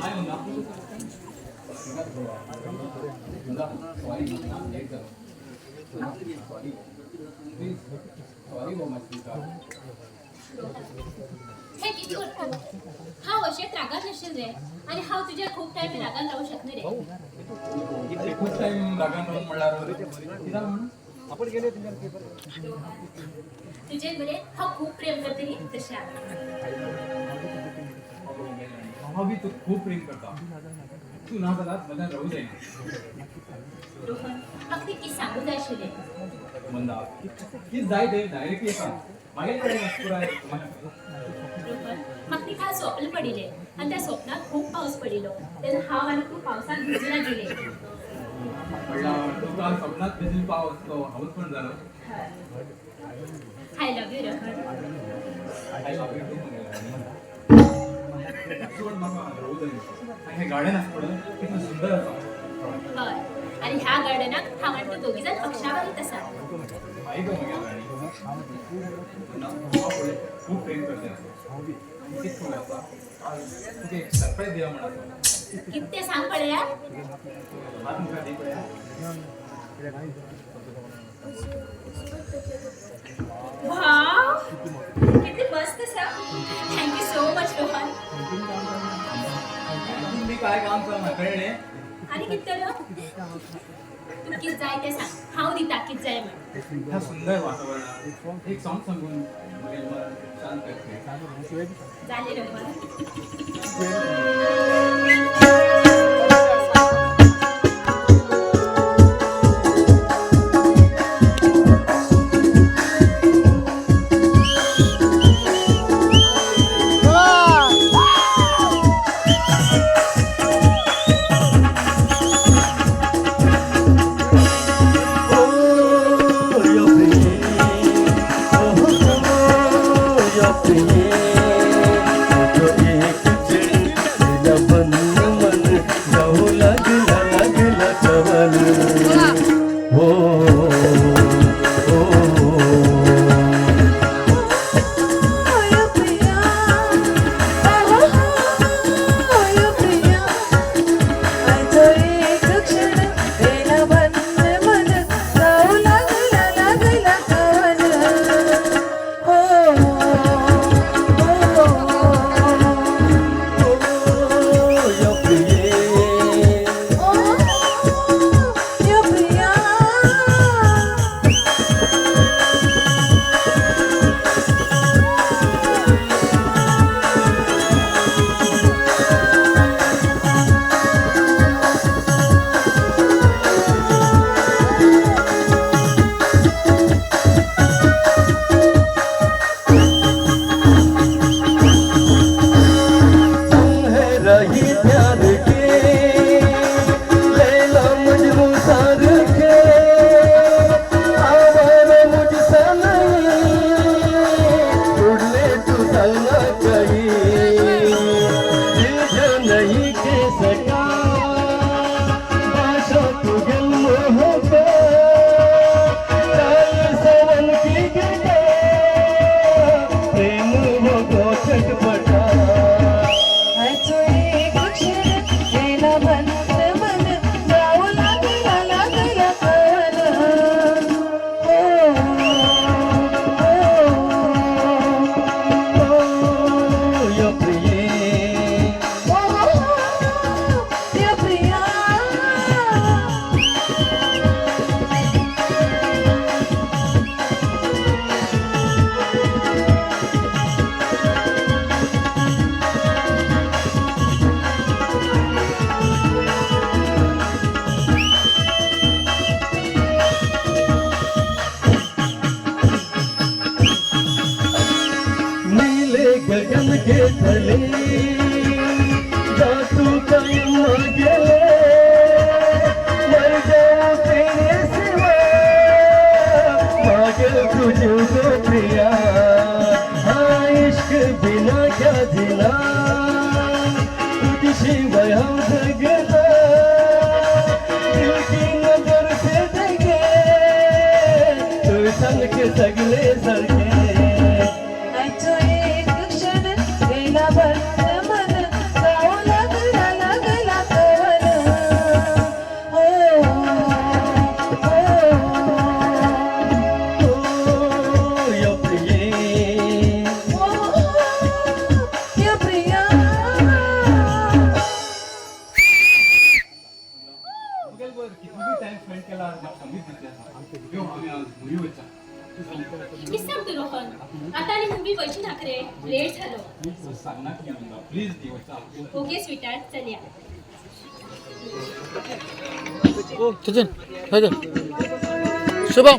हाय Manda. Manda, sorry, late झालो. Sorry, please, sorry go my sweetheart. हे किती करतो? हांव अशेंच रागान नाशिल्लें रे आनी हांव तुजेर खूब टायम रागान रावूं शकना रे. खूप टाइम रागान रावून म्हणल्यार कित्याक म्हण? तुजेर मरे हांव खूब प्रेम करतली तशें. हांव बी तूं खूब प्रेम करता. तूं ना जाल्यार म्हज्यान रावूं जायना. रोहन, म्हाका ती कितें सांगूं जाय आशिल्लें. मंदा, कितें जाय तें डायरेक्टली सांग. मागीर कडेन पुराय. रोहन, म्हाका ती काल स्वप्न पडिल्लें आनी त्या स्वप्नात खूब पावस पडिल्लो तेन्ना हांव आनी तूं पावसांत भिजून गेले. म्हणल्यार तूं काल सपनात भिजून पावस तो हांवूच पण जालो. I love you, Rohan. I love you too. सोड, म्हाका रावूं जायना. आनी हें गार्डन आसा पळय, कितलें सुंदर आसा. हय, आनी ह्या गार्डनाक हांव आनी तूं दोगी जाण पक्षावारीत आसा. आई गो म्हगेल्या राणी. ना, हांव पळय खूब प्रेम करता. आनी कितें खबर आसा, तुका एक सरप्रायज दिया म्हण आसा. कितें तें सांग पळया. हात मुखार दी पळया. वाव, कितली मस्त आसा! Thank you so much, Rohan. बी काय काम चलना, कळ्ळें? आनी कितें तर तूं कितें जाय तें सांग, हांव दिता कितें जाय म्हण. ह्या सुंदर वातावरणात एक सॉंग सांगून म्हगेलें मन शांत करचें. जालें, रोहन. हो गगन के तले जातू कायम गेले, मर जाऊं तेरे सिवा, पागल तुझको प्रिया. हाँ, इश्क बिना क्या जीना, तुझशिवाय हांव जगना. दिल की नजर से देखे तू सारखे सगळे सारखे. आयचो एक क्षण येयला बंद मन जावं लागला. तुगेले बरोबर कितलो टायम स्पेंड केला, म्हाका सामकी खुशी आसा. यो, आमी आज मुवी वचा. तूं सांग. कितें सांगता रोहन? आतां आनी मुवी वयची नाक रे, लेट जालो. सांगना कितें म्हणटा, प्लीज दी, वचा. ओके स्वीटार्ट, चलया. सचिन, सचिन, शुभम.